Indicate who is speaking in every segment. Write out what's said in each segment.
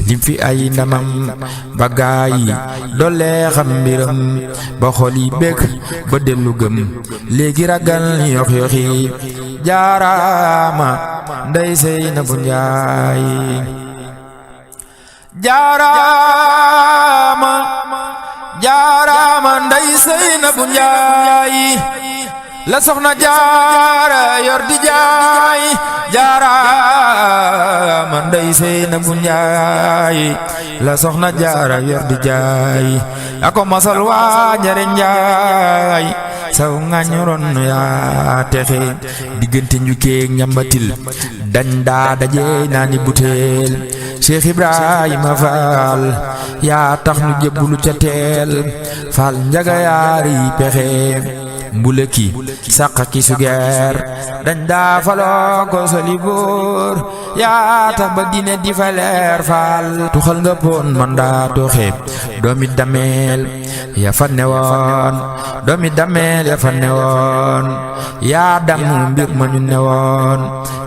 Speaker 1: lim fi ay ndamam ba gaay yi doole xam mbiram ba xol yi bég ba dellu gëm léegi ragal yox yoxi jaaraama Ndey Seynabu Njaay jaaraama jaaraama Ndey Seynabu Njaay la soxna jaara yor di jaay jaaraama Ndey Seynabu Njaay la soxna jaara yor di jaay ako masal waa njare njaay saw ngañoron yaa texe diggante njukkeeg ñambatil dañ daa daje naani butéel Cheikh Ibrahima Fall yaa tax nu jébbulu ca teel Fall njaga yaari pexe mbule ki sàq ki sugeer dañ daa faloo ko soli boor yaa tax ba dine di fa leer Fall tuxal nga poon man daa toxe doomi dameel ya fa newoon doomi dameel ya fa newoon yaa dam mbir ma ñu newoon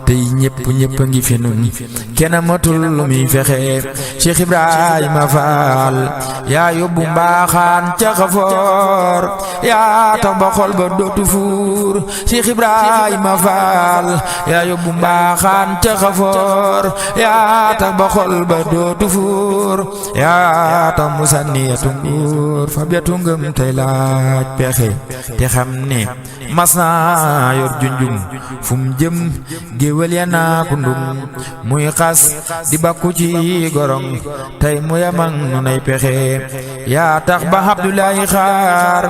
Speaker 1: tey ñépp a ngi fi nun kenn matul lu muy fexe Cheikh Ibrahima Fall yaa yóbbu mbaaxaan ca Xafoor yaa tax ba xol ba dootu fuur Cheikh Ibrahima Fall yaa yóbbu mbaaxaan ca Xafoor yaa tax ba xol ba dootu fuur yaa tax mu sànni yatu nguur fa betu ngëm tey laaj pexe te xam ne mas naa yor junjum fu mu jëm géwél ya naa ku ndum muy xas di bakku ci gorong tey mu yamang nu nay pexe yaa tax ba Abdoulaye xaar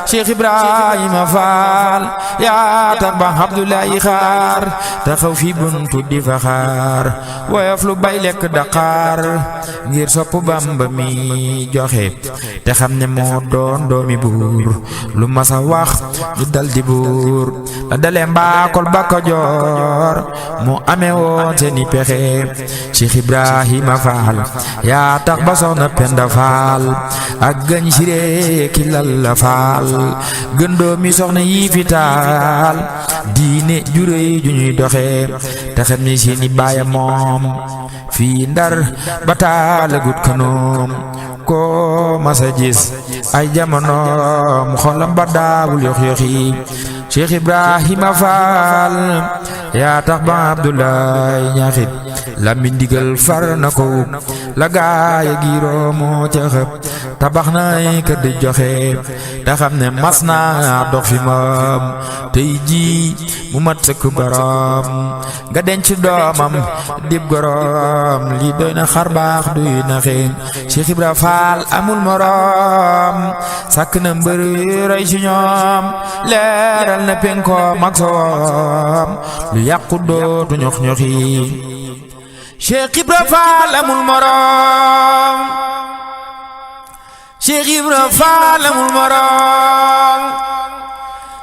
Speaker 1: Cheikh Ibrahima Fall yaa tax ba Abdoulaye xaar taxaw fi buntu di fa xaar woyof lu bay lekk Dakar ngir sopp Bamba mi joxe te xam ne moo doon doomi buur lu masa wax ñu dal di buur la dalee mbaakol ba Kajoor mu amee woon seeni pexe Cheikh Ibrahima Fall yaa tax ba soxna Penda Fall ak gañ siré ki Lalla Fall gën doomi soxna yi fi taal diine juréy ju ñuy doxe te xam ne seeni baaya moom fii Ndar ba taalagut kanoom ko masa gis ay jamonoom xolam ba daawul yox yoxi Cheikh Ibrahima Fall yaa tax ba Abdoulaye ñaxit la mi ndigal far na ko la gaaya giiroo moo ca xëpp tabax nay kër di joxe te xam ne mas naa dox fi moom tey jii mu mat sëkk borom nga denc doomam dib gorom lii doy na xar baax duy na xeen Cheikh Ibra Fall amul morom sàkk na mbër roy ci ñoom leeral na penkoom ak soom lu yàqu dootu ñox ñoxi Cheikh Ibra Fall amul morom Cheikh Ibra Fall amul morom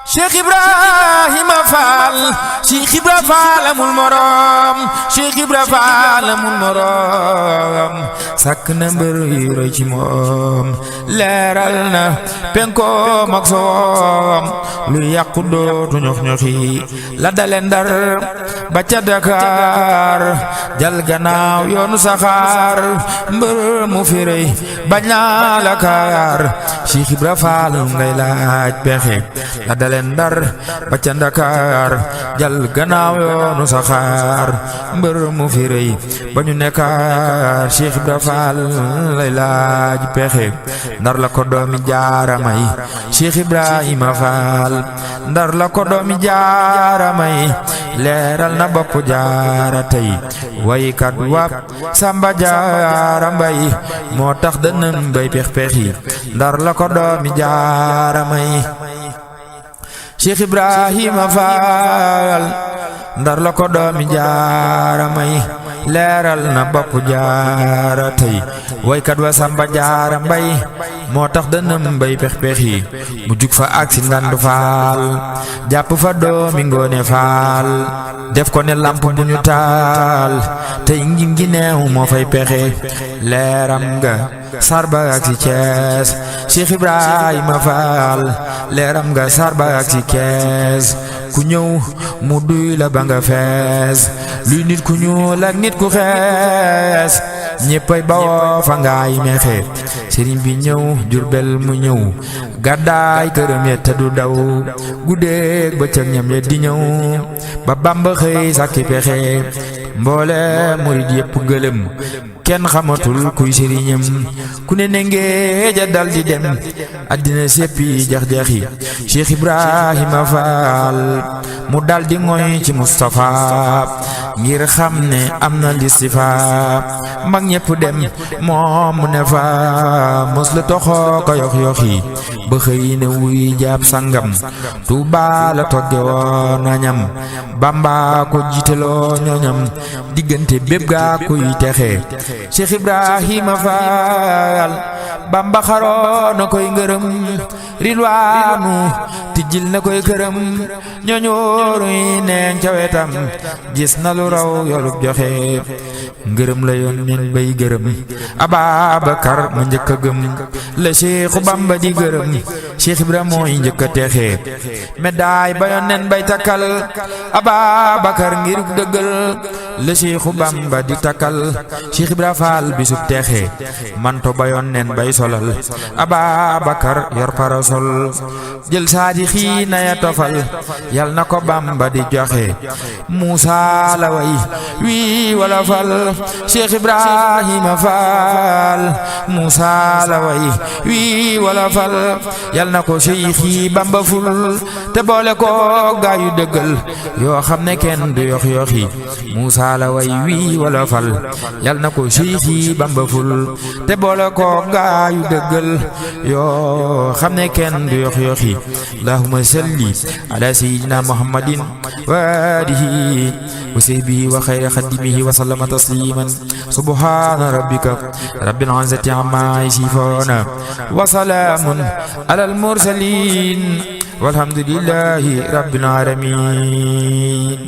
Speaker 1: Cheikh Ibrahima Fall Cheikh Ibra Fall amul morom Cheikh Ibra Fall amul morom sàkk na mbër yu roy ci moom leeral na penkoom ak soom lu yàqu dootu ñox ñoxi la dale Ndar ba ca Dakar jal gannaaw yoonu saxaar mbër mu fi rëy bañ naa la kaar Cheikh Ibra Fall ngay laaj pexe la dale Ndar ba ca Dakar jal gannaaw yoonu saxaar mbër mu fi rëy ba ñu nekkaar Cheikh Ibra Fall lay laaj pexe Ndar la ko doomi jaara may Cheikh Ibrahima Fall Ndar la ko doomi jaara may leeral na bopp jaara tey waykat wap Samba Jaara Mbay moo tax dënëm bay pex pexi Ndar la ko doomi jaara may Cheikh Ibrahima Fall Ndar la ko doomi jaara may leeral na bopp jaara tey waykat wa Samba Jaara Mbay moo tax dënëm bay pex pexi mu jug fa aksi Ndandu Faal jàpp fa doomi Ngoone Faal def ko ne lamp bu ñu taal tey ngi ngi neew moo fay pexe leeram nga sarba ak si Cees Cheikh Ibrahima Fall leeram nga sarba ak si Cees ku ñëw mu duy la ba nga fees luy nit ku ñuul ak nit ku xees ñéppay bawoo fa ngaay meexe sëriñ bi ñëw Jurbel mu ñëw gàddaay këram ya te du daw guddeeg bëccëg ñam ya di ñëw ba Bamba xëy sàkki pexe mboole murid yépp gëlëm kenn xamatul kuy sëriñam ku ne ngeeja dal di dem àddina séppi jax-jaxi Cheikh Ibrahima Fall mu dal di ngoy ci Mustafa ngir xam ne am na listifa mag ñépp dem moom mu ne fa mos la toxoo ko yox-yoxi ba xëy ne wuy jaab sangam Tuuba la togge woon añam Bamba ko jiiteloo ñoñam diggante bépp gaa kuy texe Cheikh Ibrahima Fall Bamba xaroo na koy ngërëm rilwaanu tijjil na koy këram ñoñooru yi neen ca wetam gis na lu raw yolub joxe ngërëm la yoon nen bay gërëm Ababakar ma njëkk a gëm la Cheikhu Bamba di gërëm Cheikh Ibrahima mooy njëkk a texe médaille ba yoon nen bay takkal Ababakar ngir dëggal la Cheikhu Bamba di takkal Cheikh Ibrahima Fall bisub texe manto ba yoon nen bay solal Ababakar yor parasol jël saadi xiina ya tofal yal na ko Bamba di joxe Muusa la way wii wala fal Cheikh Ibrahima Fall Muusa la way wii wala fal yal na ko Cheikhi Bamba ful te boole ko gaayu dëggal yoo xam ne kenn du yox yoxi Muusa la way wii wala fal yal na ko Cheikhi Bamba ful te boole ko gaayu dëggal yoo xam ne kenn du yox yoxi Allahumma salli ala sayyidina Muhammadin wa alihi wa sahbihi wa khayri khadimihi wa sallama tasliman subhana rabbika rabbil izzati amma yasifuna wa salamun ala al mursalin walhamdulillahi rabbil alamin